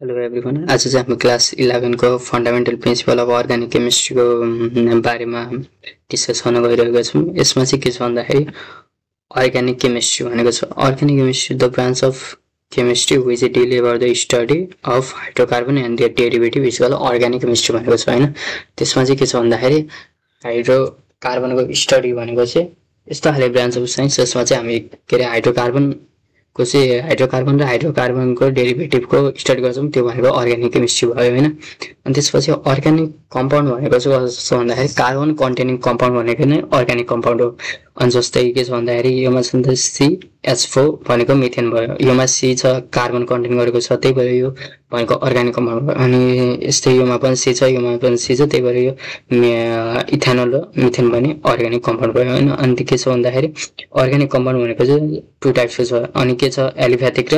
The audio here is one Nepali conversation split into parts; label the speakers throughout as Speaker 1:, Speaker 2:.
Speaker 1: हेलो एभ्रिवान आज चाहिँ हाम्रो क्लास 11 को फन्डामेन्टल प्रिन्सिपल अफ अर्गानिक केमिस्ट्रीको बारेमा डिस्कस गर्न गइरहेका छौँ। यसमा चाहिँ के छ भन्दाखेरि अर्गानिक केमिस्ट्री भनेको छ organic chemistry the branch of chemistry which deal about the study of hydrocarbon and their derivative is called organic chemistry भनेको छ हैन। त्यसमा चाहिँ के छ भन्दाखेरि हाइड्रोकार्बनको स्टडी भनेको चाहिँ यस्तो खाले ब्रान्च अफ साइन्स जसमा चाहिँ हामी के अरे हाइड्रोकार्बनको चाहिँ हाइड्रोकार्बन र हाइड्रोकार्बनको डेरिभेटिभको स्टडी गर्छौँ, त्यो भनेको अर्गानिक केमिस्ट्री भयो हैन। अनि त्यसपछि अर्गानिक कम्पाउन्ड भनेको चाहिँ कस्तो भन्दाखेरि कार्बन कन्टेनिङ कम्पाउन्ड भनेको नै अर्गानिक कम्पाउन्ड हो। अनि जस्तै के छ भन्दाखेरि योमा छ नि त CH4 भनेको मिथेन भयो, योमा C छ कार्बन कन्टेन गरेको छ, त्यही भएर यो भनेको अर्गानिक कम्पाउन्ड भयो। अनि यस्तै योमा पनि C छ, योमा पनि C छ, त्यही भएर यो इथेनोल र मिथेन पनि अर्गानिक कम्पाउन्ड भयो हैन। अनि के छ भन्दाखेरि अर्गानिक कम्पाउन्ड भनेको चाहिँ टु टाइप्सको छ। अनि के छ एलिफ्याटिक र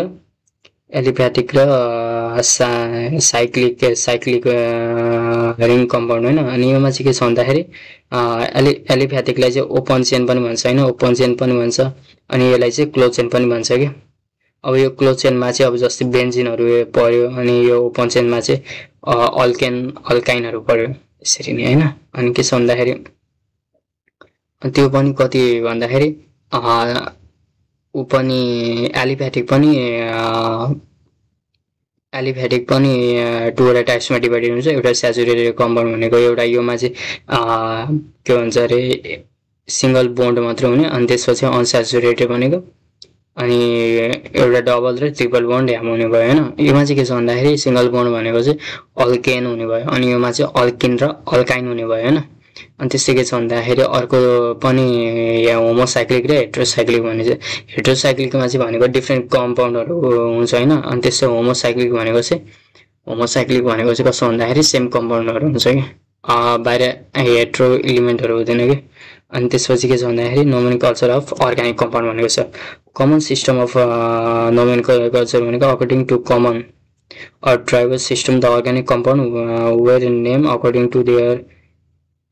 Speaker 1: साइक्लिक रिङ कम्पाउन्ड हैन। अनि योमा चाहिँ के छ भन्दाखेरि एलिफ्याटिकलाई चाहिँ ओपन चेन पनि भन्छ हैन, ओपन चेन पनि भन्छ। अनि यसलाई चाहिँ क्लोज चेन पनि भन्छ के। अब यो क्लोज चेनमा चाहिँ अब जस्तै बेन्जिनहरू पर्यो, अनि यो ओपन चेनमा चाहिँ अल्काइनहरू पर्यो, यसरी नै हैन। अनि के छ भन्दाखेरि त्यो पनि कति भन्दाखेरि ऊ पनि एलिफ्याटिक पनि दुईवटा टाइप्समा डिभाइडेड हुन्छ। एउटा स्याचुरेटेड कम्पाउन्ड भनेको एउटा योमा चाहिँ के भन्छ अरे सिंगल बोन्ड मात्र हुने, अनि त्यसपछि अनस्याचुरेटेड भनेको, अनि एउटा डबल र ट्रिपल बोन्ड ह्याम हुने भयो हैन। योमा चाहिँ के छ भन्दाखेरि सिंगल बोन्ड भनेको चाहिँ अल्केन हुने भयो, अनि योमा चाहिँ अल्किन र अल्काइन हुने भयो हैन। अनि त्यस्तै के छ भन्दाखेरि अर्को पनि यहाँ होमोसाइक्लिक र हेट्रोसाइक्लिक भने चाहिँ हेट्रोसाइक्लिकमा चाहिँ भनेको डिफ्रेन्ट कम्पाउन्डहरू हुन्छ हैन। अनि त्यस्तै होमोसाइक्लिक भनेको चाहिँ कस्तो भन्दाखेरि सेम कम्पाउन्डहरू हुन्छ कि बाहिर हेट्रो इलिमेन्टहरू हुँदैन कि। अनि त्यसपछि के छ भन्दाखेरि नोमेनक्लचर अफ अर्गानिक कम्पाउन्ड भनेको छ कमन सिस्टम अफ नोमेनक्लचर भनेको according to common tribal system the organic compound were name according to their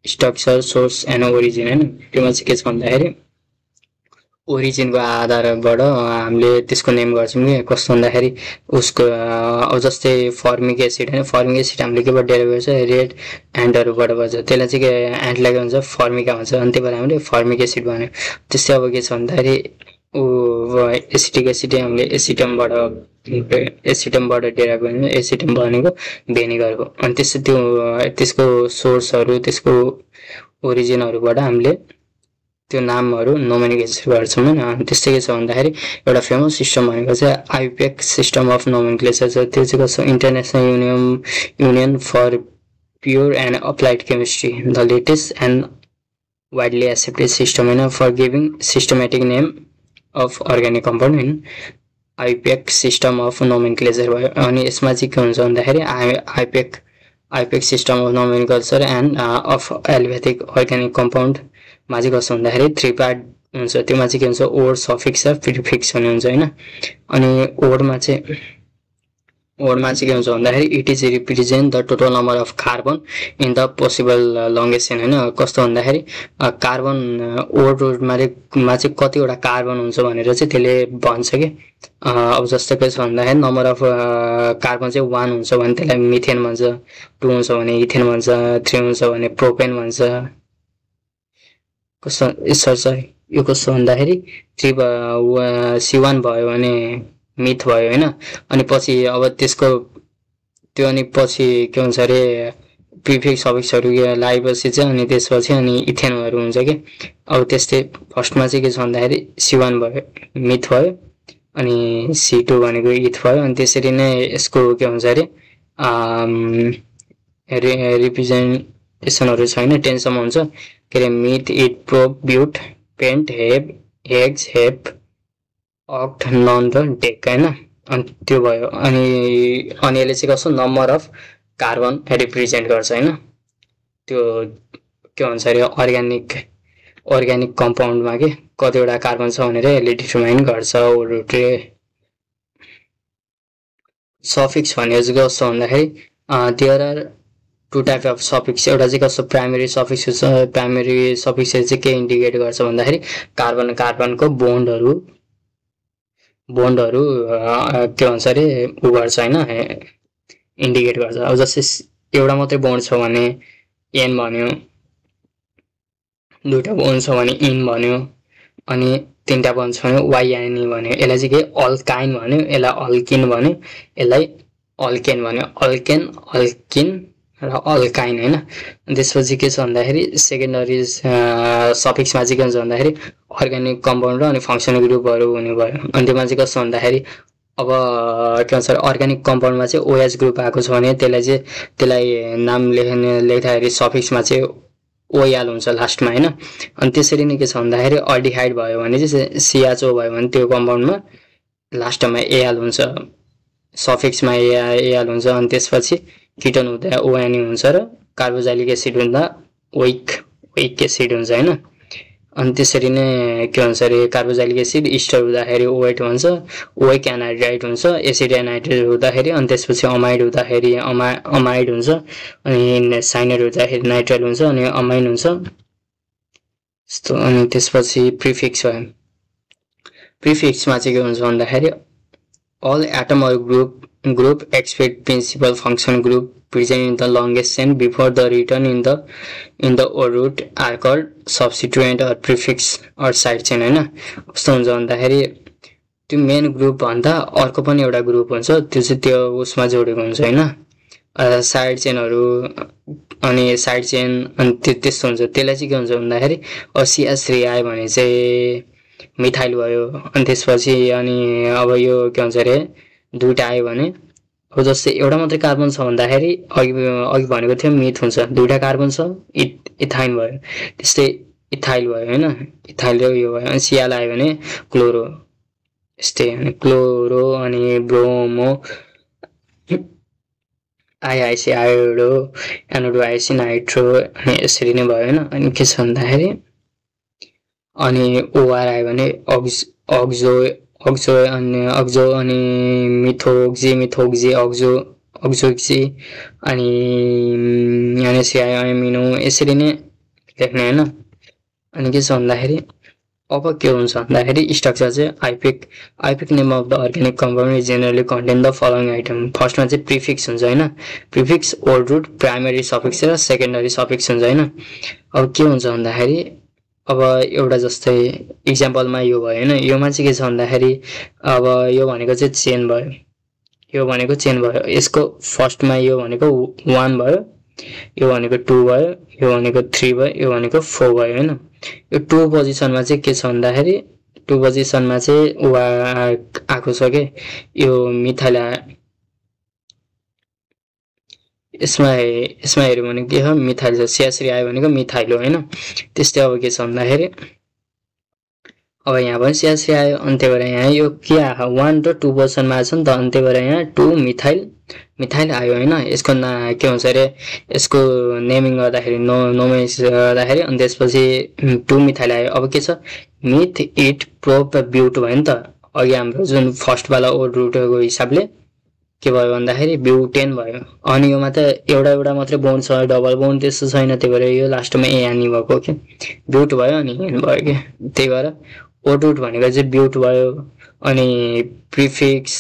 Speaker 1: structure source and origin हैन। त्योमा चाहिँ के छ भन्दाखेरि ओरिजिनको आधारबाट हामीले त्यसको नेम गर्छौँ कि कस्तो भन्दाखेरि उसको अब जस्तै फर्मिक एसिड हैन, फर्मिक एसिड हामीले केबाट डेराइभ गर्छ रेड एन्टहरूबाट गर्छ, त्यसलाई चाहिँ के एन्टलाई के भन्छ फर्मिका भन्छ, अनि त्यही भएर हामीले फर्मिक एसिड भन्यो। त्यस्तै अब के छ भन्दाखेरि एसिटिक एसिड हामीले एसिटमबाट डेराइभ गर्ने, एसिटम भनेको भेनिगर हो। अनि त्यसको सोर्सहरू त्यसको ओरिजिनहरूबाट हामीले त्यो नामहरू नोमेनक्लेचर गर्छौँ हैन। अनि त्यस्तै के छ भन्दाखेरि एउटा फेमस सिस्टम भनेको चाहिँ आइपेक सिस्टम अफ नोमेनक्लेचर छ। त्यो चाहिँ कस्तो international union for pure and applied chemistry the latest and widely accepted system हैन for giving systematic name of organic compound हैन, आइपेक सिस्टम अफ नोमेनक्लेचर भयो। अनि यसमा चाहिँ के हुन्छ भन्दाखेरि IUPAC system of nomenclature and of aliphatic organic कम्पाउन्डमा चाहिँ कस्तो भन्दाखेरि 3 पार्ट हुन्छ। त्योमा चाहिँ के हुन्छ ओड सफिक्स र प्रिफिक्स भन्ने हुन्छ हैन। अनि ओडमा चाहिँ के हुन्छ भन्दाखेरि it is represent the total number of carbon in the possible longest chain हैन। कस्तो भन्दाखेरि कार्बन ओडमा चाहिँ कतिवटा कार्बन हुन्छ भनेर चाहिँ त्यसले भन्छ कि अब जस्तै के छ भन्दाखेरि नम्बर अफ कार्बन चाहिँ 1 हुन्छ भने त्यसलाई मिथेन भन्छ, 2 हुन्छ भने इथेन भन्छ, 3 हुन्छ भने प्रोपेन भन्छ। कस्तो यो कस्तो भन्दाखेरि C1 भयो भने मिथ भयो हैन। अनि पछि अब त्यसको त्यो अनि पछि के हुन्छ अरे प्रिफिक्स सफिक्सहरू लगाएपछि चाहिँ अनि त्यसपछि अनि इथेनहरू हुन्छ कि। अब त्यस्तै फर्स्टमा चाहिँ के छ भन्दाखेरि C1 भयो मिथ भयो, अनि C2 भनेको इथ भयो। अनि त्यसरी नै यसको के भन्छ अरे रिप्रेजेन्टेसनहरू छैन 10 सम्म हुन्छ के अरे मिथ इथ प्रोप ब्युट पेन्ट हेग्स हेप अक्ट नन र डेक हैन। अनि त्यो भयो। अनि यसले चाहिँ कस्तो नम्बर अफ कार्बन रिप्रेजेन्ट गर्छ हैन। त्यो के भन्छ अरे अर्गानिक कम्पाउन्डमा के कतिवटा कार्बन छ भनेर यसले डिटरमाइन गर्छ। सफिक्स भनेको चाहिँ कस्तो भन्दाखेरि there are 2 type of suffix. एउटा चाहिँ कस्तो प्राइमेरी सफिक्स हुन्छ, प्राइमेरी सफिक्सले चाहिँ के इन्डिकेट गर्छ भन्दाखेरि कार्बनको बोन्डहरू के भन्छ अरे उ गर्छ हैन, इन्डिकेट गर्छ। अब जस्तै एउटा मात्रै बोन्ड छ भने एन भन्यो, दुईटा बोन्ड छ भने इन भन्यो, अनि तीनटा बोन्ड छ भने वाइएनई भन्यो। यसलाई चाहिँ के अल्काइन भन्यो, यसलाई अल्किन भन्यो, यसलाई अल्केन भन्यो। अल्केन, अल्किन र अल्काइन होइन। त्यसपछि के छ भन्दाखेरि सेकेन्डरी सफिक्समा चाहिँ के हुन्छ भन्दाखेरि अर्ग्यानिक कम्पाउन्ड र अनि फङ्सनल ग्रुपहरू हुने भयो। अनि त्योमा चाहिँ कस्तो भन्दाखेरि अब के भन्छ अर्ग्यानिक कम्पाउन्डमा चाहिँ ओएच ग्रुप आएको छ भने त्यसलाई नाम लेख्दाखेरि सफिक्समा चाहिँ ओएल हुन्छ लास्टमा होइन। अनि त्यसरी नै के छ भन्दाखेरि अल्डिहाइड भयो भने चाहिँ सिएचओ भयो भने त्यो कम्पाउन्डमा लास्टमा एएल हुन्छ, सफिक्समा एएल हुन्छ। अनि त्यसपछि किटोन हुँदा ओएनई हुन्छ र कार्बोक्सिलिक एसिड हुँदा ओइक एसिड हुन्छ होइन। अनि त्यसरी नै के भन्छ अरे कार्बोक्सिलिक एसिड इस्टर हुँदाखेरि ओएट हुन्छ, ओइक एनाइड्राइड हुन्छ, एसिड एनाइड्राइड हुँदाखेरि, अनि त्यसपछि अमाइड हुँदाखेरि अमाइड हुन्छ, अनि साइनाइड हुँदाखेरि नाइट्राइल हुन्छ, अनि अमाइन हुन्छ यस्तो। अनि त्यसपछि प्रिफिक्स भयो। प्रिफिक्समा चाहिँ के हुन्छ भन्दाखेरि all atom or group except principal function group present in the longest chain before the return in the root are called substituent or prefix or side chain होइन। कस्तो हुन्छ भन्दाखेरि त्यो मेन ग्रुप भन्दा अर्को पनि एउटा ग्रुप हुन्छ, त्यो चाहिँ त्यो उसमा जोडेको हुन्छ होइन, साइड चेनहरू। अनि साइड चेन अनि त्यस्तो हुन्छ। त्यसलाई चाहिँ के हुन्छ भन्दाखेरि CH3 आयो भने चाहिँ मिथाइल भयो। अनि त्यसपछि अनि अब यो के भन्छ अरे दुईटा आयो भने अब जस्तै एउटा मात्रै कार्बन छ भन्दाखेरि अघि भनेको थियो मिथ हुन्छ, दुईटा कार्बन छ इथाइन भयो, त्यस्तै इथाइल भयो होइन, इथाइल र यो भयो। अनि सिएल आयो भने क्लोरो, यस्तै अनि क्लोरो अनि ब्रोमो आइआइसी आयोडो एनोडो आइसी नाइट्रो अनि यसरी नै भयो होइन। अनि के छ भन्दाखेरि अनि ओआर आयो भने अक्जो अनि मिथोक्जी अक्जोक्जी अनि एनएसी आयो एमिनो, यसरी नै लेख्ने होइन। अनि के छ भन्दाखेरि अब के हुन्छ भन्दाखेरि स्ट्रक्चर चाहिँ IUPAC name of the organic compound is generally contain the following item. फर्स्टमा चाहिँ प्रिफिक्स हुन्छ होइन, prefix old root primary suffix र सेकेन्डरी सफिक्स हुन्छ होइन। अब के हुन्छ भन्दाखेरि अब एउटा जस्तै इक्जाम्पलमा यो भयो होइन, योमा चाहिँ के छ भन्दाखेरि अब यो भनेको चाहिँ चेन भयो, यो भनेको चेन भयो, यसको फर्स्टमा यो भनेको 1 भयो, यो भनेको 2 भयो, यो भनेको 3 भयो, यो भनेको 4 भयो होइन। यो 2 पोजिसनमा चाहिँ के छ भन्दाखेरि 2 पोजिसनमा चाहिँ आएको छ के यो मिथाइल। यसमा हेऱ्यो भने के हो मिथाइल छ, CH3 आयो भनेको मिथाइल हो होइन। त्यस्तै अब के छ भन्दाखेरि अब यहाँ पनि CH3 आयो, अनि त्यही भएर यहाँ यो के आयो 1 र 2 पोजिसनमा आएछ नि त, अनि त्यही भएर यहाँ 2 मिथाइल आयो होइन। यसको के भन्छ अरे यसको नेमिङ गर्दाखेरि नोमेस गर्दाखेरि अनि त्यसपछि 2 मिथाइल आयो। अब के छ मिथ इट प्रोप ब्युट भयो नि त, अघि हाम्रो जुन फर्स्टवाला ओल्ड रुटको हिसाबले के भयो भन्दाखेरि ब्युटेन भयो। अनि योमा त एउटा मात्रै बोन्ड छ, डबल बोन्ड त्यस्तो छैन, त्यही भएर यो लास्टमा एआनी भएको के ब्युट भयो अनि एन भयो के, त्यही भएर ओल्ड रुट भनेको चाहिँ ब्युट भयो। अनि प्रिफिक्स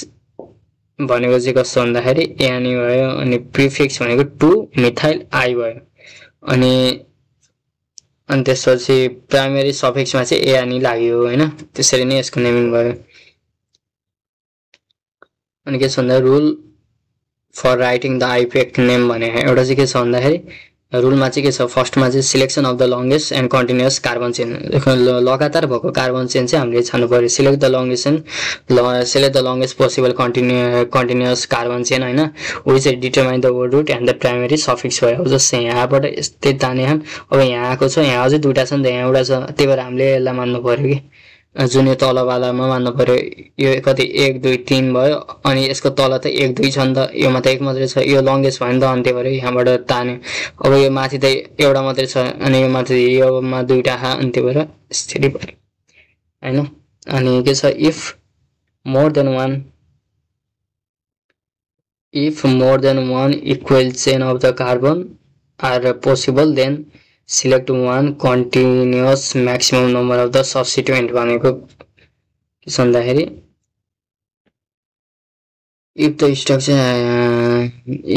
Speaker 1: भनेको चाहिँ कस्तो भन्दाखेरि एआनी भयो, अनि प्रिफिक्स भनेको 2 मिथाइल आई भयो। अनि त्यसपछि प्राइमेरी सफिक्समा चाहिँ एआनी लाग्यो होइन। त्यसरी नै यसको नेमिङ भयो। अनि के छ भन्दा rule for writing the IUPAC name भने एउटा चाहिँ के छ भन्दाखेरि रुलमा चाहिँ के छ फर्स्टमा चाहिँ selection of the longest and continuous carbon chain, लगातार भएको कार्बन चेन चाहिँ हामीले छान्नु पर्यो। Select the longest possible continuous carbon chain होइन, which determine the word root and the primary suffix भयो। जस्तै यहाँबाट यस्तै ताने अब यहाँ आएको छ, यहाँ अझै दुईटा छ नि त, यहाँ एउटा छ, त्यही भएर हामीले यसलाई मान्नु पर्यो कि जुन यो तलवालामा मान्नु पर्यो। यो कति 1 2 3 भयो, अनि यसको तल त 1 2 छ नि त, योमा त 1 मात्रै छ, यो लङ्गेस्ट भयो नि त, अनि त्यही भएर यहाँबाट तान्यो। अब यो माथि त एउटा मात्रै छ, अनि यो माथि योमा दुईटा अनि त्यही भएर यसरी भयो होइन। अनि के छ if more than one equal chain of the carbon are possible then select one continuous maximum number of the substituent भनेको के छ भन्दाखेरि if the structure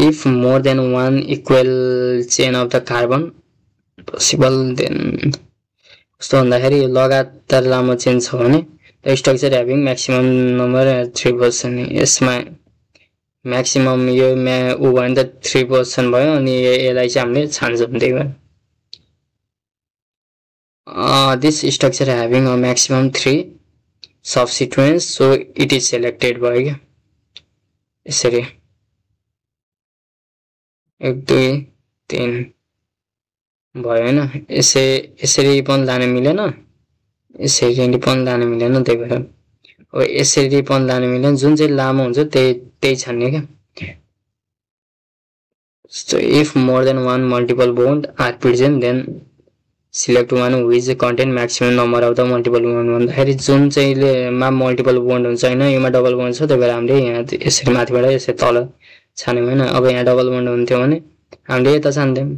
Speaker 1: if more than one equal chain of the carbon possible then कस्तो भन्दाखेरि लगातार लामो चेन छ भने the structure having maximum number 3% यसमा maximum यो उ भयो नि त 3% भयो अनि यसलाई चाहिँ हामीले छान्छौँ त्यही भएर this structure having a maximum 3 substituents so it is selected भयो क्या यसरी 1 2 3 भयो हैन यसरी पनि लान मिलेन यसरी पनि लान मिलेन त्यही भएर अब यसरी पनि लान मिलेन जुन चाहिँ लामो हुन्छ त्यही छान्ने क्या so if more than one multiple bond are present then select one which contain maximum number of the multiple bond भन्दाखेरि जुन चाहिँले मा मल्टिपल बोन्ड हुन्छ हैन योमा डबल बोन्ड छ त्यही भएर हामीले यहाँ यसरी माथिबाट यसरी तल छान्यौं हैन अब यहाँ डबल बोन्ड हुन्थ्यो भने हामीले यता छान्थ्यौं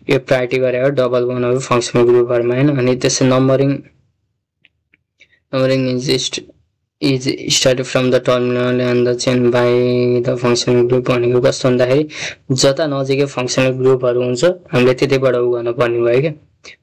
Speaker 1: यो प्रायोरिटी गरेर डबल बोन्डहरु फंक्सनल ग्रुपहरुमा हैन अनि त्यसै numbering is started from the terminal and the chain by the functional group भनेको कस्तो भन्दाखेरि जता नजिकै फंक्सनल ग्रुपहरु हुन्छ हामीले त्यतैबाट उ गर्न पर्ने भयो के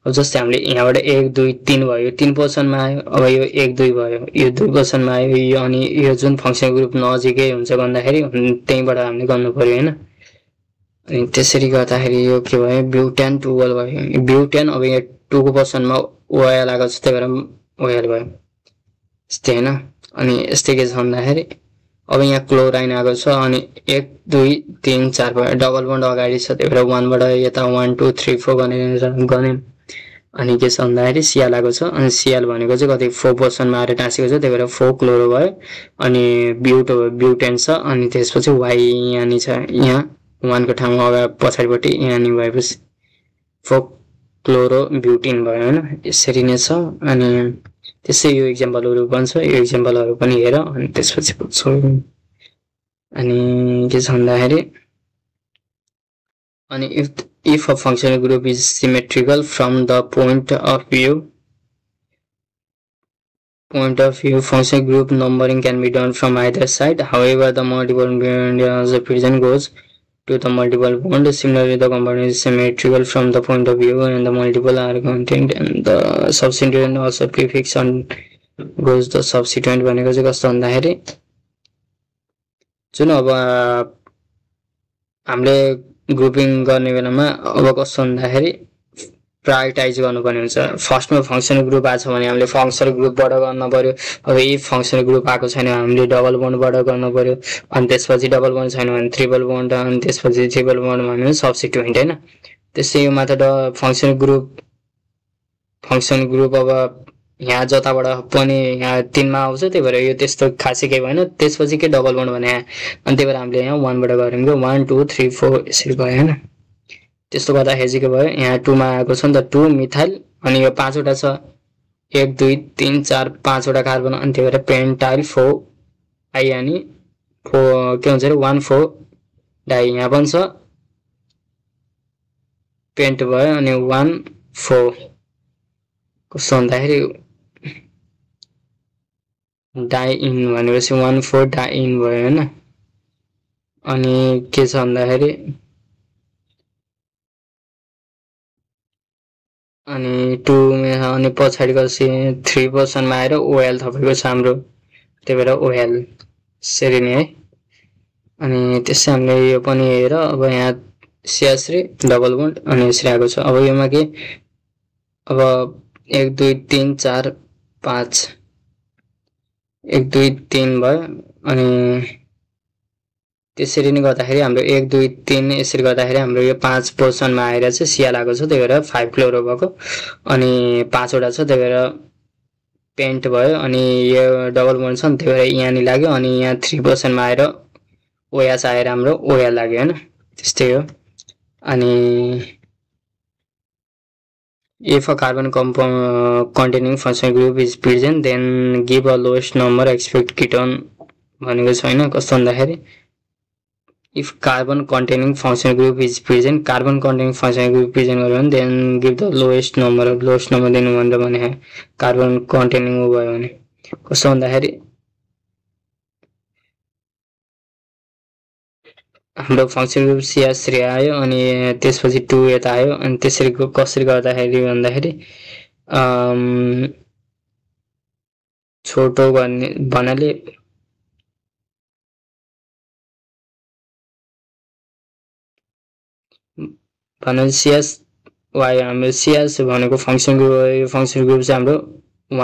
Speaker 1: अब जस्तै हामीले यहाँबाट 1 2 3 भयो 3 पोजिसनमा आयो अब यो 1 2 भयो यो 2 पोजिसनमा आयो यो अनि यो जुन फंक्सनल ग्रुप नजिकै हुन्छ भन्दाखेरि त्यहीबाट हामीले गर्नु पर्यो हैन अनि त्यसरी गर्दाखेरि यो के भयो ब्युटेन 12 भयो ब्युटेन अब यहाँ 2 को पोजिसनमा ओएल आएको छ त्यही भएर ओएल भयो यस्तै हैन अनि यस्तै के छ भन्दाखेरि अब यहाँ क्लोराइन आएको छ अनि 1 2 3 4 भयो डबल बोन्ड अगाडि छ त्यही भएर 1 बाट यता 1 2 3 4 गने अनि के छ भन्दाखेरि सिएल आएको छ अनि सिएल भनेको चाहिँ कतै 4 पोजिसनमा आएर टाँसेको छ त्यही भएर 4 क्लोरो भयो अनि ब्युटेन छ अनि त्यसपछि वाइ यहाँ नि छ यहाँ 1 को ठाउँमा अगाडि पछाडिपट्टि यहाँ नि भएपछि 4 क्लोरो ब्युटिन भयो हैन यसरी नै छ अनि त्यसै यो एक्जाम्पलहरु बन्छ यो एक्जाम्पलहरु पनि हेर अनि त्यसपछि पुग्छौ अनि के छ भन्दाखेरि अनि if a functional group is symmetrical from the point of view functional group numbering can be done from either side however the multiple bond as a present goes to the multiple bond similarly the component is symmetrical from the point of view and the multiple are contained and the substituent also prefix on goes the substituent भनेको चाहिँ कस्तो भन्दाखेरि जुन अब हामीले ग्रुपिङ गर्ने बेलामा अब कस्तो भन्दाखेरि प्रायोरिटाइज गर्नुपर्ने हुन्छ फर्स्टमा फंक्सनल ग्रुप आछ भने हामीले फंक्सनल ग्रुपबाट गर्न पर्यो अब यी फंक्सनल ग्रुप आको छैन हामीले डबल बोन्डबाट गर्न पर्यो अनि त्यसपछि डबल बोन्ड छैन भने ट्रिपल बोन्ड अनि त्यसपछि ट्रिपल बोन्ड भने सब्स्टिट्युएन्ट हैन त्यसै यो मात्र फंक्सनल ग्रुप अब यहाँ जताबाट पनि यहाँ 3 मा आउँछ त्यही भएर यो त्यस्तो खासै के भएन त्यसपछि के डबल बोन्ड भने अनि त्यही भएर हामीले यहाँ 1 बाट गऱ्यौं 1 2 3 4 यसरी भयो हैन त्यस्तो गर्दाखेरि के भयो यहाँ 2 मा आएको छ नि त 2 मिथाइल अनि यो 5 वटा छ 1 2 3 4 5 वटा कार्बन अनि त्यही भएर पेन्टाइल 4 आई अनि 4 के हुन्छ रे 1 4 डाइ यहाँ पनि छ पेन्ट भयो अनि 1 4 कस्तो भन्दाखेरि डाइ इन भनेपछि 1 4 डाइ इन भयो हैन अनि के छ भन्दाखेरि अनि 2 अनि पछाडी गएपछि 3 पोजिसनमा आएर ओएल थपेको छ हाम्रो त्यही भएर ओएल सेरी नै है अनि त्यसै हामीले यो पनि हेर अब यहाँ CH3 डबल बोन्ड अनि यसरी आएको छ अब योमा के अब 1 2 3 4 5 1 2 3 भयो अनि त्यसरी नै गर्दाखेरि हाम्रो 1 2 3 यसरी गर्दाखेरि हाम्रो यो 5 पोजिसनमा आएर चाहिँ सिएल आएको छ त्यही भएर 5 क्लोरो भएको अनि 5 वटा छ त्यही भएर पेन्ट भयो अनि यो डबल बोन्ड छ नि त्यही भएर यहाँ नि लाग्यो अनि यहाँ 3 पोजिसनमा आएर ओएच आएर हाम्रो ओएल लाग्यो हैन त्यस्तै हो अनि if a carbon compound containing functional group is present then give a lowest number expect ketone भनेको छ हैन कस्तो भन्दाखेरि if carbon containing functional group is present carbon containing functional group present गर्यो भने then give the lowest number दिनु भनेर भने carbon containing भयो भने कस्तो भन्दाखेरि हाम्रो फङ्सन ग्रुप CH3 आयो अनि त्यसपछि 2 यता आयो अनि त्यसरी कसरी गर्दाखेरि भन्दाखेरि छोटो गर्ने भन्नाले CSY हाम्रो CS भनेको फङ्सन ग्रुप हो यो फङ्सन ग्रुप चाहिँ हाम्रो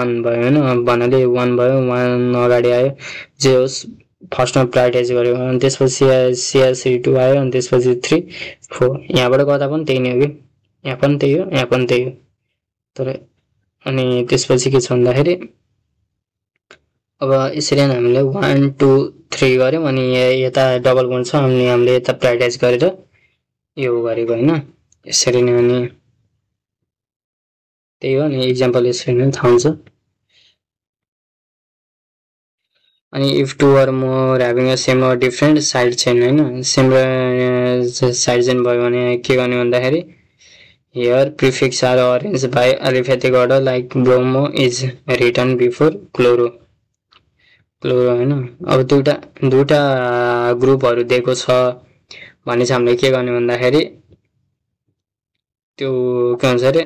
Speaker 1: 1 भयो हैन भन्नाले 1 भयो 1 अगाडि आयो जे होस् फर्स्टमा प्रायोरिटाइज गर्यो अनि त्यसपछि CSC2 आयो अनि त्यसपछि 3 4 यहाँबाट गर्दा पनि त्यही नै हो कि यहाँ पनि त्यही हो यहाँ पनि त्यही हो तर अनि त्यसपछि के छ भन्दाखेरि अब यसरी नै हामीले 1 2 3 गर्यौं अनि यता डबल बोन्ड छ अनि हामीले यता प्रायोरिटाइज गरेर यो गरेको हैन यसरी नै अनि त्यही हो नि एक्जाम्पल यसरी नै थाहा हुन्छ अनि if two or more having a same or different side chain हैन similar side chain भयो भने के गर्ने भन्दाखेरि here prefix are arranged by aliphatic order like bromo is written before chloro हैन अब दुईटा ग्रुपहरु दिएको छ भने चाहिँ हामीले के गर्ने भन्दाखेरि त्यो के भन्छ रे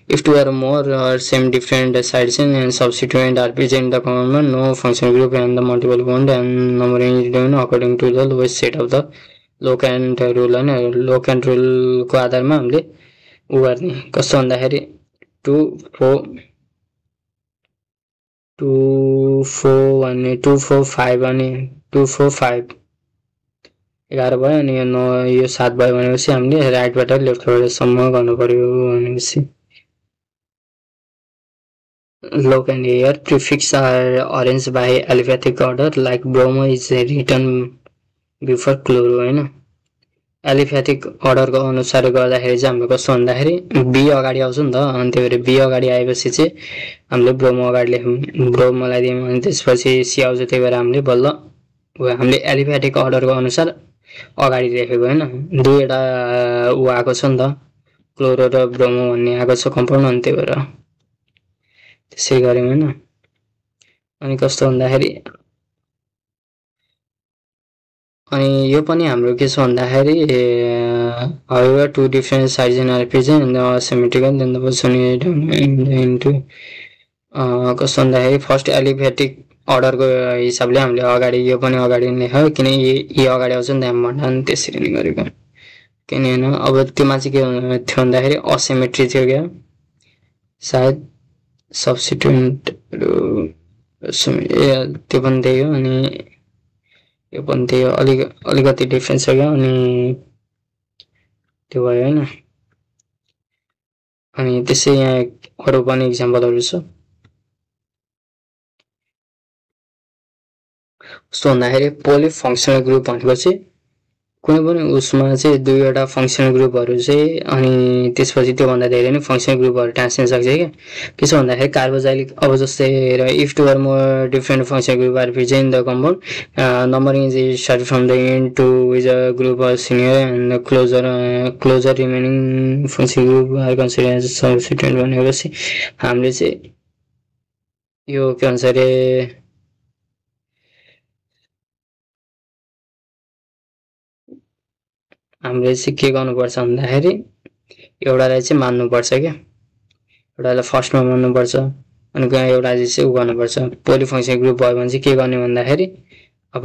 Speaker 1: if two or more or same different sides and substituent are present in the common no function group and the multiple bond and numbering is done according to the lowest set of the locant rule and locant rule को आधारमा हामीले उ गर्ने कस्तो भन्दाखेरि 2 4 भन्ने 2 4 5 अनि 2 4 5 11 भयो अनि यो 7 भयो भनेपछि हामीले राइटबाट लेफ्टबाट सम्म गर्नु पर्यो भनेपछि Log and here prefix are arranged by aliphatic order like bromo is written before chloro हैन aliphatic order को अनुसार गर्दाखेरि चाहिँ हाम्रो कस्तो भन्दाखेरि B अगाडि आउँछ नि त अनि त्यही भएर B अगाडि आएपछि चाहिँ हामीले ब्रोमो अगाडि लेख्यौं ब्रोमोलाई दियौं अनि त्यसपछि C आउँछ त्यही भएर हामीले बल्ल हामीले aliphatic order को अनुसार अगाडि लेखेको हैन दुईटा उ आको छ नि त क्लोरो र ब्रोमो भन्ने आको छ कम्पाउन्ड अनि त्यही भएर त्यसै गर्यौं हैन अनि कस्तो भन्दाखेरि अनि यो पनि हाम्रो के छ भन्दाखेरि however two different sides are present in the symmetrical then the position into कस्तो भन्दाखेरि फर्स्ट aliphatic order को हिसाबले हामीले अगाडि यो पनि अगाडि लेख्यो किन यो अगाडि आउँछ नि हामी भन्दा नि त्यसरी नै गरेको किन हैन अब त्योमा चाहिँ के थियो भन्दाखेरि असिमेट्री थियो क्या सायद सब्स्टिट्युएन्ट त्यो पनि त्यही हो अनि यो पनि त्यही हो अलिकति डिफरेन्स छ क्या अनि त्यो भयो हैन अनि त्यसै यहाँ अरु पनि एक्जाम्पलहरु छ कस्तो भन्दाखेरि पोलिफंक्सनल ग्रुप भनेको चाहिँ कुनै पनि उसमा चाहिँ दुईवटा फंक्सनल ग्रुपहरु चाहिँ अनि त्यसपछि त्यो भन्दा धेरै नै फंक्सनल ग्रुपहरु टाँसिन सक्छ के छ भन्दाखेरि कार्बोजाइलिक अब जस्तै if two or more different functional group are present in the compound numbering is started from the end to is a group or senior and the closer remaining functional group are considered as substituent भनेपछि हामीले चाहिँ यो के भन्छ रे हामीले चाहिँ के गर्नुपर्छ भन्दाखेरि एउटालाई चाहिँ मान्नुपर्छ के एउटालाई फर्स्टमा मान्नुपर्छ अनि एउटा चाहिँ उ गर्नुपर्छ पोलिफंक्सनल ग्रुप भयो भने चाहिँ के गर्ने भन्दाखेरि अब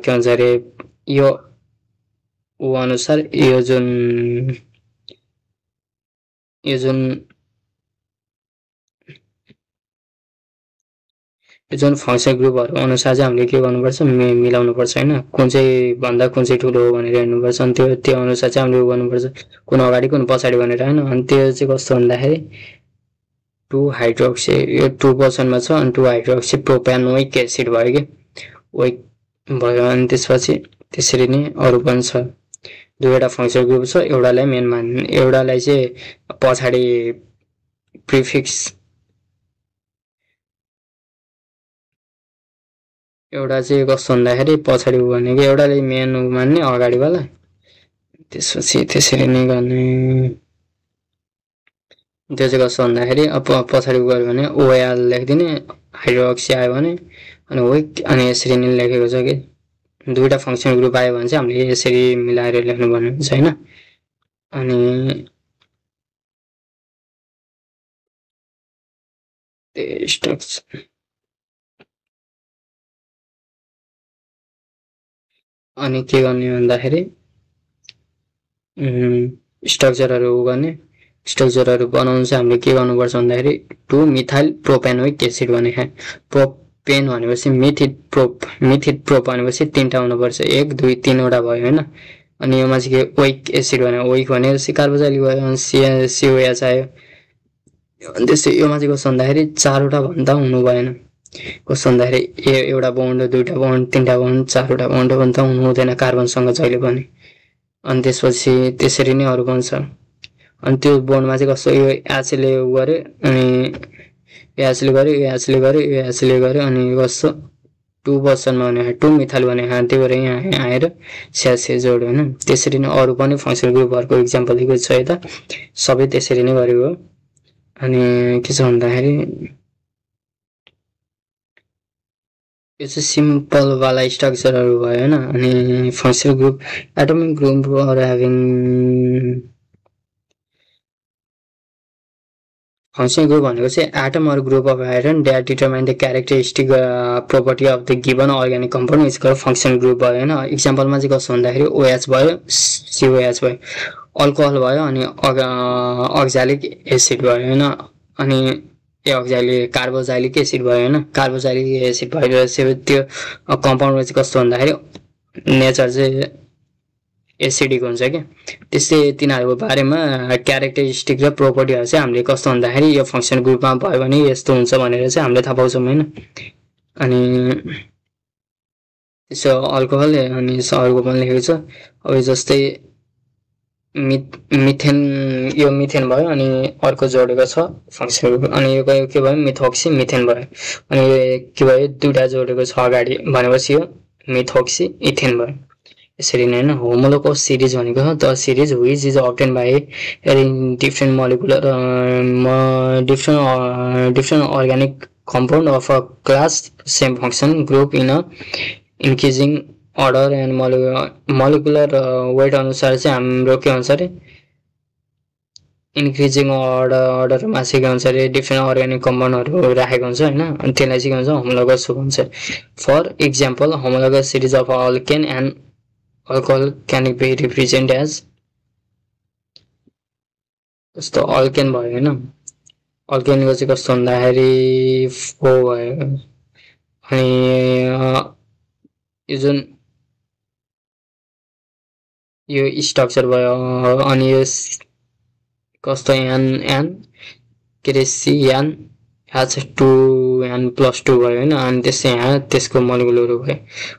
Speaker 1: के भन्छ रे यो उ अनुसार यो जुन फंक्सनल ग्रुपहरु अनुसार चाहिँ हामीले के गर्नुपर्छ मिलाउनु पर्छ हैन कुन चाहिँ भन्दा कुन चाहिँ ठुलो हो भनेर हेर्नुपर्छ अनि त्यो अनुसार चाहिँ हामीले गर्नुपर्छ कुन अगाडि कुन पछाडी भनेर हैन अनि त्यो चाहिँ कस्तो भन्दाखेरि 2 हाइड्रोक्सी यो 2 पोजिसनमा छ अनि 2 हाइड्रोक्सी प्रोपेनोइक एसिड भयो के ओइक भयो अनि त्यसपछि त्यसरी नै अरु पनि छ दुईवटा फंक्सनल ग्रुप छ एउटालाई मेन मान्ने एउटालाई चाहिँ पछाडी प्रिफिक्स एउटा चाहिँ कस्तो भन्दाखेरि पछाडी भनेको एउटाले मेन मान्ने अगाडिवाला त्यसपछि त्यसरी नै गर्ने त्यो चाहिँ कस्तो भन्दाखेरि अब पछाडी गयो भने OAL लेख्दिने हाइड्रोक्सी आयो भने अनि ओइक अनि यसरी नै लेखेको छ के दुईटा फङ्सन ग्रुप आयो भने चाहिँ हामीले यसरी मिलाएर लेख्नुपर्ने हुन्छ हैन। अनि स्ट्रक्चर अनि के गर्ने भन्दाखेरि स्ट्रक्चरहरू गर्ने स्ट्रक्चरहरू बनाउनु चाहिँ हामीले के गर्नुपर्छ भन्दाखेरि 2 मिथाइल प्रोपेनोइक एसिड भनेको प्रोपेन भनेपछि मिथिड प्रोप भनेपछि 3टा हुनुपर्छ 1 2 3 वटा भयो हैन। अनि योमा चाहिँ के ओइक एसिड भने ओइक भनेपछि कार्बोक्सिलिक भयो अनि COH आयो। अनि त्यसै योमा चाहिँ कस्तो भन्दाखेरि 4 वटा भन्दा हुनु भएन। कस्तो भन्दाखेरि एउटा बोन्ड दुईटा बोन्ड तीनटा बोन्ड 4 वटा बोन्ड भन्दा हुनु हुँदैन कार्बनसँग जहिले पनि। अनि त्यसपछि त्यसरी नै अरु बन्छ। अनि त्यो बोन्डमा चाहिँ कस्तो यो एचले गर्यो अनि एचले गर्यो एचले गर्यो एचले गर्यो अनि कस्तो 2 पोजिसनमा भने 2 मिथाइल भने त्यो भएर यहाँ आएर CH जोड्यो हैन। त्यसरी नै अरु पनि फंक्सनल ग्रुपहरुको एक्जाम्पल दिएको छ यता सबै त्यसरी नै गरेको हो। अनि के छ भन्दाखेरि यो चाहिँ सिम्पल वाला स्ट्रक्चरहरु भयो हैन। अनि functional group atomic group are having functional group भनेको चाहिँ atom or group of iron that determine the characteristic property of the given organic compound is called functional group भयो हैन। एक्जाम्पलमा चाहिँ कस्तो भन्दाखेरि OH भयो COH भयो अल्कोहल भयो अनि अक्जालिक एसिड भयो हैन। अनि अक्जालिक कार्बोक्सिलिक एसिड भयो हैन। कार्बोक्सिलिक एसिड भएपछि त्यो कम्पाउन्डमा चाहिँ कस्तो भन्दाखेरि नेचर चाहिँ एसिडिक हुन्छ के। त्यसै तिनीहरुको बारेमा क्यारेक्टरिस्टिक र प्रोपर्टीहरु चाहिँ हामीले कस्तो भन्दाखेरि यो फंक्सन ग्रुपमा भयो भने यस्तो हुन्छ भनेर चाहिँ हामीले थाहा पाउँछौं हैन। अनि त्यसो अल्कोहल अनि अर्को पनि लेखेको छ। अब जस्तै मिथेन यो मिथेन भयो अनि अर्को जोडेको छ फंक्सन ग्रुप अनि यो के भयो मिथोक्सी मिथेन भयो। अनि के भयो दुईटा जोडेको छ अगाडि भनेपछि यो मिथोक्सी इथेन भयो। यसरी नै हैन। होमोलोगस सिरीज भनेको the series which is obtained by different molecular different organic compound of a class same function group in a increasing order and molecular weight अनुसार चाहिँ हाम्रो के हुन्छ रे इन्क्रिजिङ अर्डर मा चाहिँ के हुन्छ रे डिफरेन्ट अर्गानिक कम्पाउन्डहरु राखेको हुन्छ हैन। अनि त्यसलाई चाहिँ के भन्छ होमोलोगस भन्छ। For example homologous series of alkane and alcohol can be represented as जस्तो अल्केन भयो हैन। अल्केनको चाहिँ कस्तो भन्दाखेरि 4 भयो। अनि यो जुन यो स्ट्रक्चर भयो अनि यो कस्तो एन के रे CN H2N+2 भयो हैन। अनि त्यसै यहाँ त्यसको मोलिकुलहरु भयो।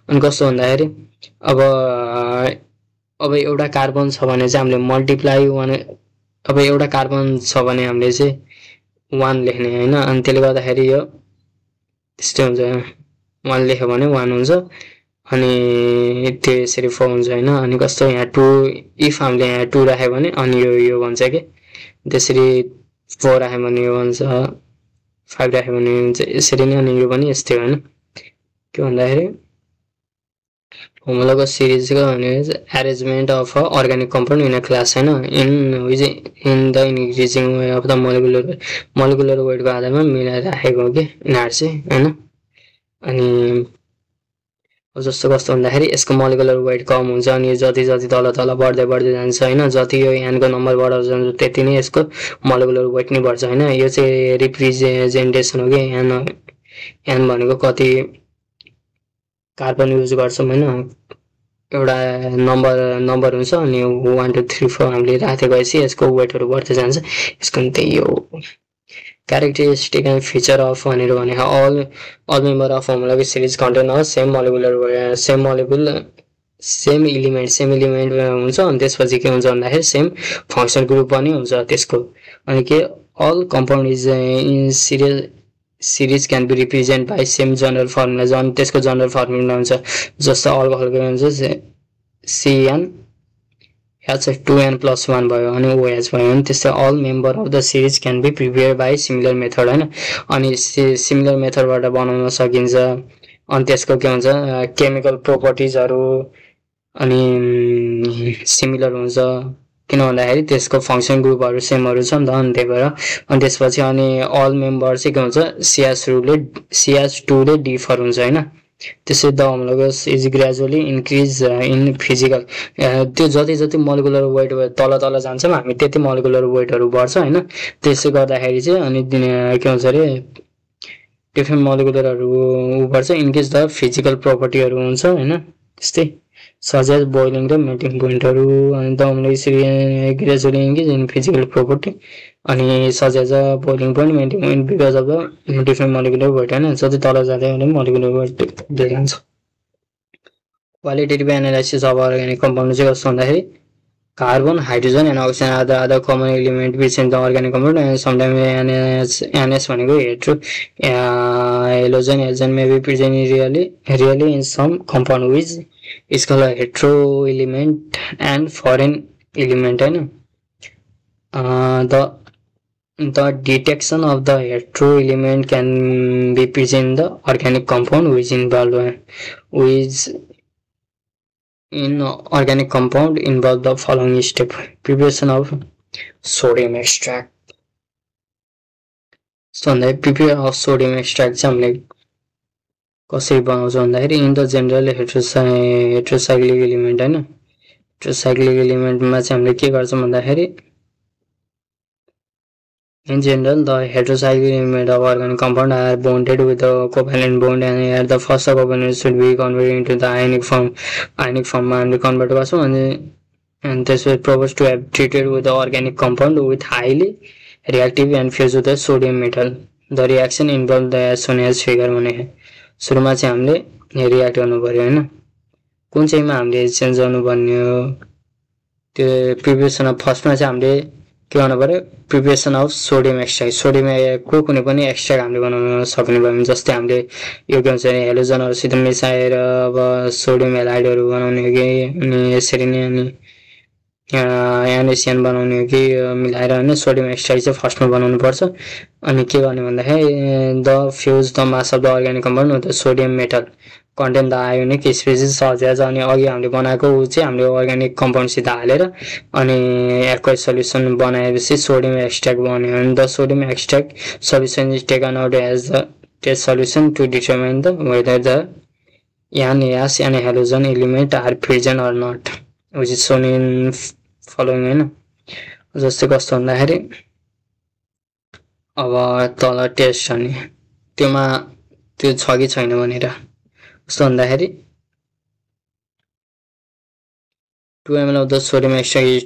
Speaker 1: अनि कस्तो भन्दाखेरि अब एउटा कार्बन छ भने चाहिँ हामीले मल्टिप्लाई 1 अब एउटा कार्बन छ भने हामीले चाहिँ 1 लेख्ने हैन। अनि त्यसले गर्दाखेरि यो त्यस्तै हुन्छ 1 लेख्यो भने 1 हुन्छ अनि त्यो यसरी 4 हुन्छ हैन। अनि कस्तो यहाँ 2 इफ हामीले यहाँ 2 राख्यो भने अनि यो भन्छ के त्यसरी 4 राख्यो भने यो भन्छ 5 राख्यो भने हुन्छ यसरी नै। अनि यो पनि यस्तै हो हैन। के भन्दाखेरि homologous series is arrangement of organic compound in a class हैन in the increasing way of the molecular weight को आधारमा मिलाएर राखेको हो के यिनीहरु चाहिँ हैन। अनि जस्तो कस्तो भन्दाखेरि यसको मोलिकुलर वेट कम हुन्छ अनि जति जति तल तल बढ्दै जान्छ हैन। जति यो n को नम्बर बढाउँछ जान्छ त्यति नै यसको मोलिकुलर वेट नै बढ्छ हैन। यो चाहिँ रिप्रेजेन्टेसन हो के n भनेको कति कार्बन युज गर्छौं हैन। एउटा नम्बर हुन्छ अनि 1 2 3 4 हामीले राख्दै गएपछि यसको वेटहरु बढ्दै जान्छ। यसको त्यही हो characteristic and feature of भनेर भने all member of homologous series contain a same molecule same element हुन्छ। अनि त्यसपछि के हुन्छ भन्दाखेरि सेम फंक्शनल ग्रुप पनि हुन्छ त्यसको। अनि के all compound is in series can be represented by same general formula जन त्यसको जनरल फर्मुला हुन्छ। जस्तो अल्कोहलको हुन्छ CN H2N+1 भयो अनि OH भयो अनि त्यसै all member of the series can be prepared by similar method हैन। अनि सिमिलर मेथडबाट बनाउन सकिन्छ। अनि त्यसको के हुन्छ केमिकल प्रोपर्टिजहरू अनि सिमिलर हुन्छ किन भन्दाखेरि त्यसको फङ्सन ग्रुपहरू सेमहरू छ नि त अनि त्यही भएर अनि त्यसपछि अनि अल मेम्बर चाहिँ के हुन्छ CH2 ले डिफर हुन्छ होइन त्यसै the homologous is gradually increase in physical त्यो जति जति मोलिकुलर वेट तल तल जान्छौँ हामी त्यति मोलिकुलर वेटहरू बढ्छ होइन त्यसले गर्दाखेरि चाहिँ अनि के भन्छ अरे डिफ्रेन्ट मोलिकुलरहरू बढ्छ इन्क्रिज द फिजिकल प्रोपर्टीहरू हुन्छ होइन त्यस्तै सजेस्ट बोइलिङ र मेल्टिङ पोइन्टहरू अनि the homologous gradually increase in physical property अनि suggest boiling point melting point because of the different molecular weight होइन जति तल जाँदै भने मोलिकुलर वेट बढ्दै जान्छ qualitative analysis of organic compound चाहिँ कस्तो भन्दाखेरि carbon hydrogen and oxygen are the common element between the organic compound and sometime NS भनेको halogen also may be present really in some compound which is called a hetero element and foreign element होइन the detection of the hetero element can be present in the organic compound which involve the following step preparation of sodium extract so prepare of sodium extract चाहिँ हामीले कसरी बनाउँछ भन्दाखेरि in the general heterocyclic element होइन हेट्रोसाइक्लिक एलिमेन्टमा चाहिँ हामीले के गर्छौँ भन्दाखेरि in general the heterocyclic element of organic compound are bonded with the covalent bond and at the first covalent should be converted into the ionic फर्ममा हामीले कन्भर्ट गर्छौँ अनि त्यसपछि propose to have treated with the organic compound with highly reactive and fuse with the sodium metal the reaction involve the as soon as figure भने सुरुमा चाहिँ हामीले रियाक्ट गर्नु पर्यो होइन कुन चाहिँमा हामीले चेन्ज गर्नुपर्ने हो त्यो प्रिपरेसन अफ फर्स्टमा चाहिँ हामीले के गर्नु पर्यो प्रिपरेसन अफ सोडियम एक्सट्र्याक्ट सोडियमको कुनै पनि एक्सट्र्याक्ट हामीले बनाउन सक्ने भयो भने जस्तै हामीले यो के भन्छ हेलोजनहरूसित मिसाएर अब सोडियम हेलाइडहरू बनाउने हो कि अनि यसरी नै अनि NaCN बनाउने हो कि मिलाएर होइन सोडियम एक्सट्र्याक्ट चाहिँ फर्स्टमा बनाउनु पर्छ अनि के गर्ने भन्दाखेरि the fuse the mass of the organic compound the sodium metal contain the ionic species सजेज अनि अघि हामीले बनाएको चाहिँ हामीले अर्ग्यानिक कम्पाउन्डसित हालेर अनि एक्वाइज सल्युसन बनाएपछि सोडियम एक्सट्र्याक्ट बन्यो अनि the sodium extract solution is taken out as the test solution to determine the whether the NaS and halogen element are present or not which is shown in following होइन जस्तै कस्तो भन्दाखेरि अब तल टेस्ट छ नि त्योमा त्यो छ कि छैन भनेर कस्तो भन्दाखेरि 2 ml of the sodium extract is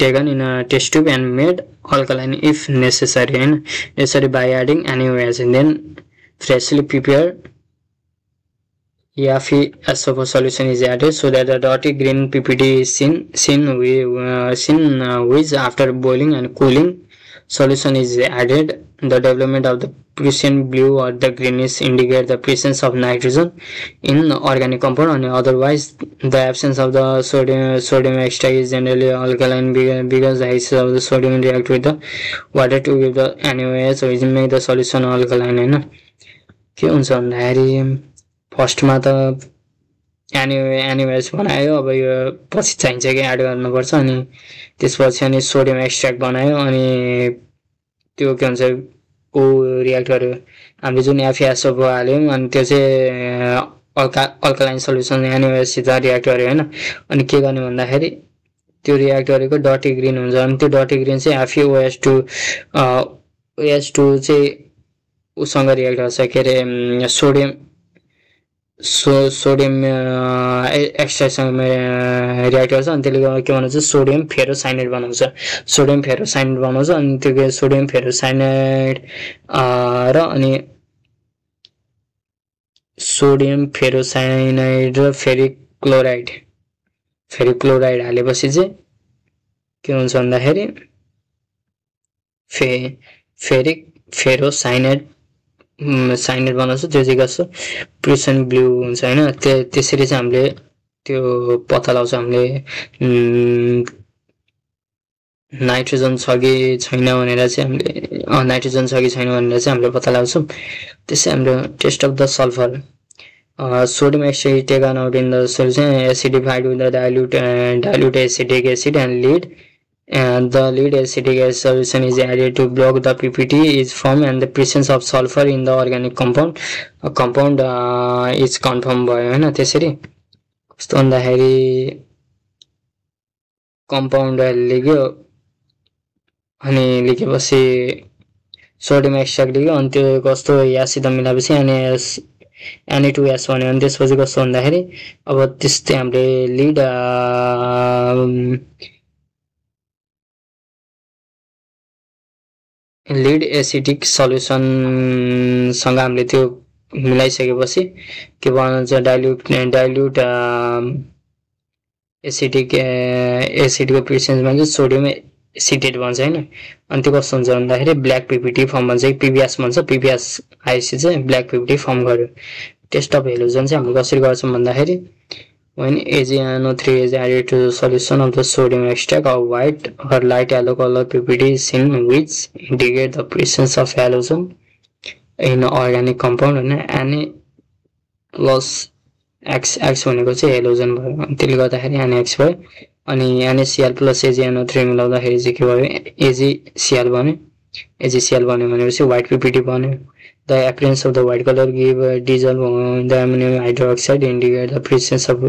Speaker 1: taken in a test tube and made alkaline if necessary and necessary by adding NaOH and then freshly prepared SO4 solution is added so that the dirty green PPT is seen which after boiling and cooling solution is added. The development of the Prussian blue or the greenish indicate the presence of nitrogen in organic compound and otherwise the absence of the sodium extract is generally alkaline because the acids of the sodium react with the water to give the NaOH which make the solution alkaline होइन के हुन्छ भन्दाखेरि फर्स्टमा त NaOH बनायो अब यो पछि चाहिन्छ कि एड गर्नुपर्छ अनि त्यसपछि अनि सोडियम एक्सट्र्याक्ट बनायो अनि त्यो के भन्छ ऊ रियाक्ट गर्यो हामीले जुन FeSO4 हाल्यौँ अनि त्यो चाहिँ अल्कालाइन सल्युसन NaOH सित रियाक्ट गर्यो होइन अनि के गर्ने भन्दाखेरि त्यो रियाक्ट गरेको डटी ग्रिन हुन्छ अनि त्यो डटी ग्रिन चाहिँ FeOH2 चाहिँ उसँग रियाक्ट गर्छ के अरे सोडियम एक्सट्र्याक्टसँग रियाक्ट गर्छ अनि त्यसले के भन्छ सोडियम फेरोसाइनेट बनाउँछ अनि त्यो सोडियम फेरोसाइनेट र अनि सोडियम फेरोसाइनाइड र फेरिक क्लोराइड हालेपछि चाहिँ के हुन्छ भन्दाखेरि फेरिक फेरोसाइनेट बनाउँछ त्यो चाहिँ कस्तो प्रुसियन ब्लू हुन्छ होइन त्यसरी चाहिँ हामीले त्यो पत्ता लगाउँछ हामीले नाइट्रोजन छ कि छैन भनेर चाहिँ हामीले नाइट्रोजन छ कि छैन भनेर चाहिँ हामीले पत्ता लगाउँछौँ। त्यसै हाम्रो test of the sulphur sodium actually taken out in the solution acidified with the dilute acetic acid and lead, and the lead acetic acid solution is added to block the PPT is formed, and the presence of sulfur in the organic compound is confirmed भयो हैन। त्यसरी कस्तो भन्दाखेरि कम्पाउन्ड लेख्यो अनि लेखेपछि सोडियम एक्सट्र्याक्ट लेख्यो अनि त्यो कस्तो यासित मिलाएपछि Na2S भन्यो अनि त्यसपछि कस्तो भन्दाखेरि अब त्यस्तै हामीले लिड एसिडिक सल्युसनसँग हामीले त्यो मिलाइसकेपछि के भन्छ डाइल्युट एसिडको प्रेसेन्समा चाहिँ सोडियम एसिटेट भन्छ हैन। अनि त्यो कस्तो हुन्छ भन्दाखेरि ब्ल्याक पिपिटी फर्म भन्छ कि पिबिएस भन्छ। पिबिएस आएपछि चाहिँ ब्ल्याक पिपिटी फर्म गर्यो। टेस्ट अफ हेलोजन चाहिँ हामीले कसरी गर्छौँ भन्दाखेरि when AgNO3 is added to the solution of the sodium extract, a white or light yellow color PPT is seen which indicate the presence of halogen in organic compound and Na plus X भनेको चाहिँ हेलोजन भयो। त्यसले गर्दाखेरि NaX भयो अनि NaCl plus AgNO3 मिलाउँदाखेरि चाहिँ के भयो AgCl बन्यो। AgCl बन्यो भनेपछि व्हाइट पिपिटी बन्यो। The appearance of the white color give dissolve the ammonium hydroxide indicate the presence of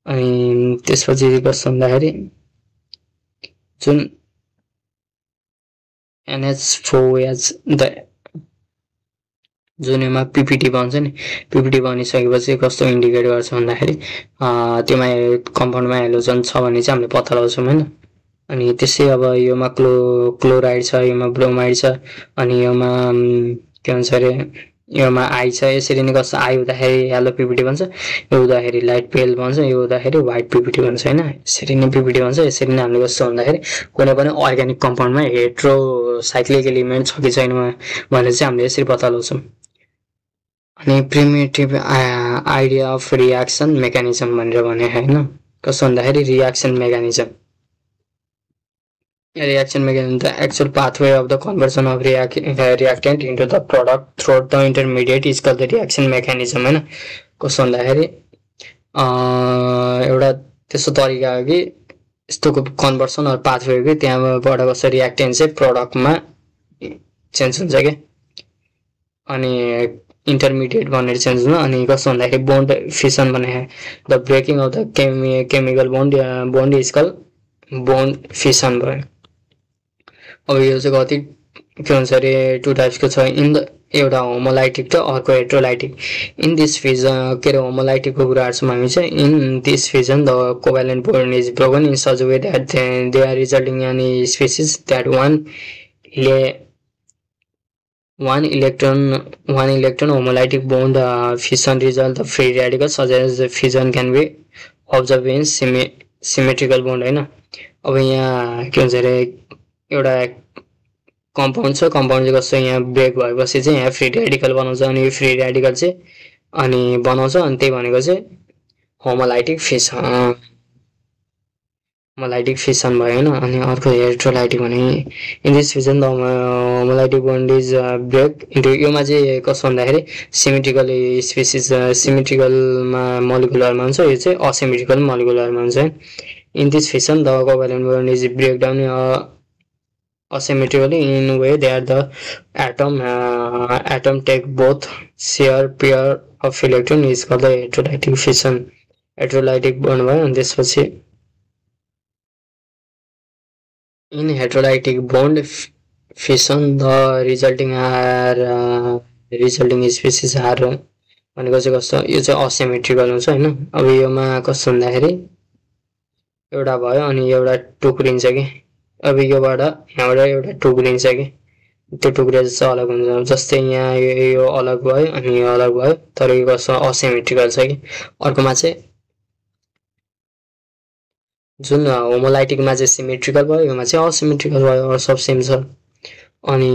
Speaker 1: अनि त्यसपछि कस्तो भन्दाखेरि जुन NH4OH जुन यसमा पिपिटी बन्छ नि पिपिटी बनिसकेपछि कस्तो इन्डिकेट गर्छ भन्दाखेरि त्योमा कम्पाउन्डमा हेलोजन छ भने चाहिँ हामीले पत्ता लगाउँछौँ हैन। अनि त्यसै अब योमा क्लोराइड छ, योमा ब्रोमाइड छ अनि योमा के भन्छ अरे योमा आई छ। यसरी नै कस्तो आई हुँदाखेरि येलो पिपिटी बन्छ, यो हुँदाखेरि लाइट पेल बन्छ, यो हुँदाखेरि व्हाइट पिपिटी बन्छ हैन। यसरी नै पिपिटी बन्छ। यसरी नै हामीले कस्तो भन्दाखेरि कुनै पनि अर्ग्यानिक कम्पाउन्डमा हेट्रोसाइक्लिक एलिमेन्ट छ कि छैन भनेर चाहिँ हामीले यसरी पत्ता लगाउँछौँ। अनि primitive idea of reaction mechanism भनेर भने हैन। कस्तो भन्दाखेरि reaction mechanism the actual pathway of the conversion of reactant into the product through the intermediate is called the reaction mechanism हैन। कस्तो भन्दाखेरि एउटा त्यस्तो तरिका हो कि यस्तोको कन्भर्सन अर पाथवे हो कि त्यहाँबाट कस्तो रियाक्टेन्ट चाहिँ प्रोडक्टमा चेन्ज हुन्छ के अनि इन्टरमिडिएट भनेर चेन्ज हुन्छ। अनि कस्तो भन्दाखेरि बोन्ड फिसन भने the breaking of the chemical bond is called bond fission भयो। अब यो चाहिँ कति के भन्छ अरे टु टाइप्सको छ इन द एउटा होमोलाइटिक र अर्को हेट्रोलाइटिक। इन दिस फिजन के अरे होमोलाइटिकको कुरा गर्छौँ हामी चाहिँ in this fission the covalent bond is broken in such way that they are resulting any species that one electron homolytic bond fission result the free radicals such as fission can be observed in symmetrical bond हैन। अब यहाँ के भन्छ अरे एउटा कम्पाउन्ड छ, कम्पाउन्ड चाहिँ कस्तो यहाँ ब्रेक भएपछि चाहिँ यहाँ फ्री रेडिकल बनाउँछ अनि यो फ्री रेडिकल चाहिँ अनि बनाउँछ अनि त्यही भनेको चाहिँ होमोलाइटिक फिसन भयो हैन। अनि अर्को हेट्रोलाइटिक भने in this fission the homolytic bond is break into योमा चाहिँ कस्तो भन्दाखेरि सिमेट्रिकल स्पेसिस सिमेट्रिकलमा मोलिकुलरमा हुन्छ, यो चाहिँ असिमेट्रिकल मोलिकुलरमा हुन्छ। In this fission the covalent bond is break down asymmetrically in a way that the atom take both share pair of electron is called the heterolytic fission heterolytic bond भयो। अनि त्यसपछि in heterolytic bond fission the resulting species are भनेको चाहिँ कस्तो यो चाहिँ असिमेट्रिकल हुन्छ हैन। अब योमा कस्तो भन्दाखेरि एउटा भयो अनि एउटा टुक्रिन्छ कि अब योबाट यहाँबाट एउटा टुक्रिन्छ कि त्यो टुक्रिएर चाहिँ अलग हुन्छ। जस्तै यहाँ यो अलग भयो अनि यो अलग भयो तर यो कस्तो असिमेट्रिकल छ कि अर्कोमा चाहिँ जुन होमोलाइटिकमा चाहिँ सिमेट्रिकल भयो योमा चाहिँ असिमेट्रिकल भयो सब सेम छ। अनि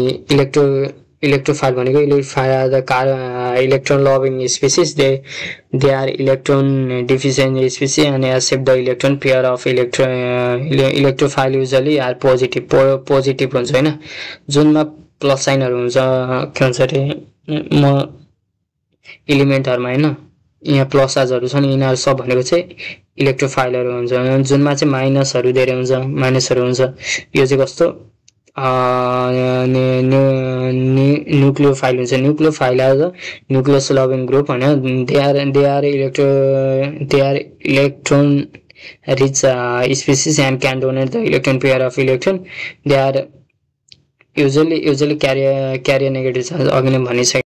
Speaker 1: इलेक्ट्रोफाइल भनेको electrophile are the electron loving species they are electron deficient species and accept the electron pair of electrophile usually are positive हुन्छ होइन जुनमा प्लस साइनहरू हुन्छ के भन्छ अरे इलिमेन्टहरूमा होइन यहाँ प्लस चार्जहरू छन् यिनीहरू सब भनेको चाहिँ इलेक्ट्रोफाइलहरू हुन्छ जुनमा चाहिँ माइनसहरू धेरै हुन्छ माइनसहरू हुन्छ यो चाहिँ कस्तो न्युक्लियोफाइल हुन्छ nucleophile are the nucleus loving group होइन they are electron rich species and can donate the electron pair of electron they are usually carrier negative charge अघि नै भनिसकेँ